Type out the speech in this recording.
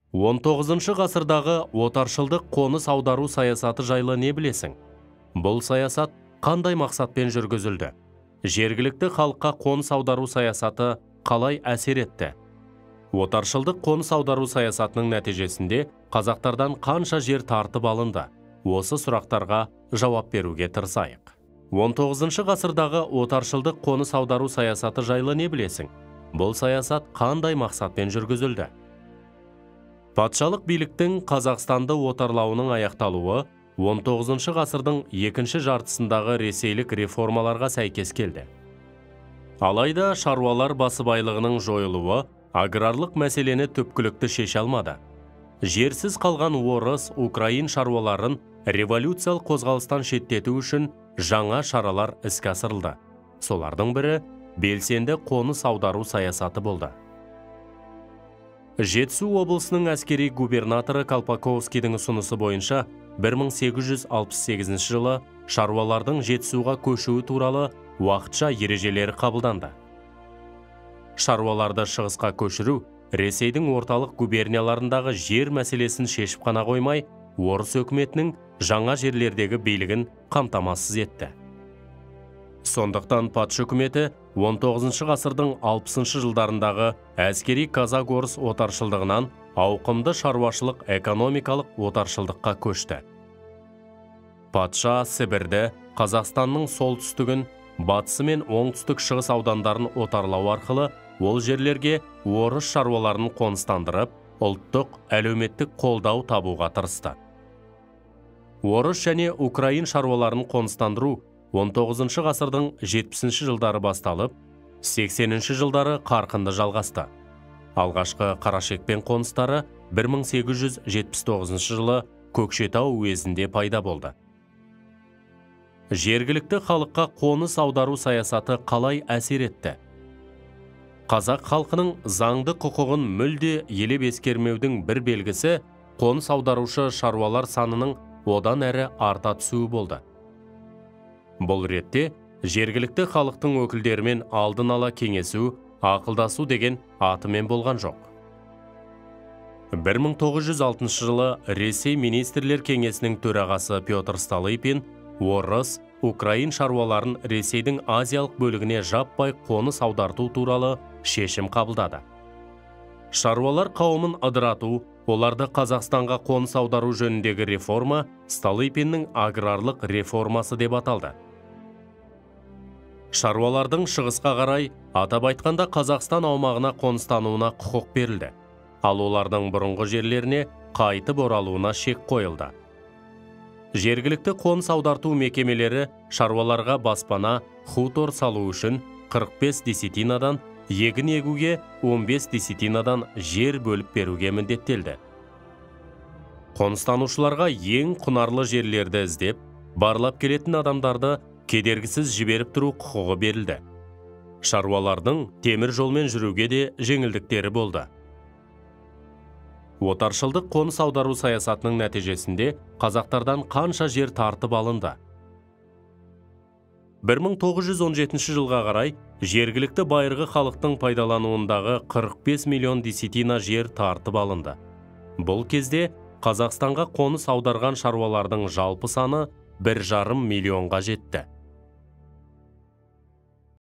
19 ғасырдағы отаршылдық қоныс аудару саясаты жайлы не білесің? Бұл саясат қандай мақсатпен жүргізілді? Жергілікті халыққа қоныс аудару саясаты қалай әсер етті? Отаршылдық қоныс аудару саясатының нәтижесінде қазақтардан қанша жер тартып алынды? Осы сұрақтарға жауап беруге тырысайық. 19 ғасырдағы отаршылдық қоныс аудару саясаты жайлы не білесің? Бұл саясат қандай мақсатпен жүргізілді? Патшалық биліктің Қазақстанды отарлауының аяқталуы 19 ғасырдың екінші жартысындағы ресейлік реформаларға сәйкес келді. Алайда шаруалар басыбайлығының жойылуы аграрлық мәселені түпкілікті шеше алмады. Жерсіз қалған орыс, украин шаруаларын революциялық қозғалыстан шеттету үшін жаңа шаралар іске асырылды. Солардың бірі белсенді қоныс аудару саясаты болды. Жетісу облысының әскери губернаторы Колпаковскийдің ұсынысы бойынша 1868 жылы шаруалардың Жетісуға көшуі туралы уақытша ережелері қабылданды. Шаруаларды шығысқа көшіру Ресейдің орталық губернияларындағы жер мәселесін шешіп қана қоймай, орыс өкіметінің жаңа жерлердегі билігін қамтамасыз етті. Сондықтан патша үкіметі 19 ғасырдың 60 жылдарындағы әскери казак-орыс отаршылдығынан ауқымды шаруашылық экономикалық отаршылдыққа көшті. Патша Сібірді, Қазақстанның солтүстігін, батысы мен оңтүстік шығыс аудандарын отарлау арқылы ол жерлерге орыс шаруаларын қоныстандырып, ұлттық әлеуметтік қолдау табуға тырысты. Орыс және украин шаруаларын қоныстандыру 19 ғасырдың 70 жылдары басталып, 80 жылдары қарқынды жалғасты. Алғашқы қарашекпен қоныстары 1879 жылы Көкшетау уезінде пайда болды. Жергілікті халыққа қоныс аудару саясаты қалай әсер етті? Қазақ халқының заңды құқығын мүлде елеп ескермеудің бір белгісі қоныс аударушы шаруалар санының одан әрі арта түсуі болды. Бұл ретте жергілікті халықтың өкілдерімен алдын ала кеңесу, ақылдасу деген атымен болған жоқ. 1906 жылы Ресей Министрлер Кеңесінің төрағасы Петр Столыпин орыс, украин шаруаларын Ресейдің азиялық бөлігіне жаппай қоныс аударту туралы шешім қабылдады. Шаруалар қауымын ыдырату, оларды Қазақстанға қоныс аудару жөніндегі реформа Столыпиннің аграрлық реформасы деп аталды. Шаруалардың шығысқа қарай, атап айтқанда Қазақстан аумағына қоныстануына құқық берілді, ал олардың бұрынғы жерлеріне қайтып оралуына шек қойылды. Жергілікті қоныс аударту мекемелері шаруаларға баспана, хутор салу үшін 45 десятинадан, егін егуге 15 десятинадан жер бөліп беруге міндеттелді. Қоныстанушыларға ең құнарлы жерлерді іздеп, барлап келетін адамдарды кедергісіз жіберіп тұру құқығы берілді. Шаруалардың темір жолмен жүруге де жеңілдіктері болды. Отаршылдық қоныс аудару саясатының нәтижесінде қазақтардан қанша жер тартып алынды? 1917 жылға қарай жергілікті байырғы халықтың пайдалануындағы 45 миллион десятина жер тартып алынды. Бұл кезде Қазақстанға қоныс аударған шаруалардың жалпы саны 1,5 миллионға жетті.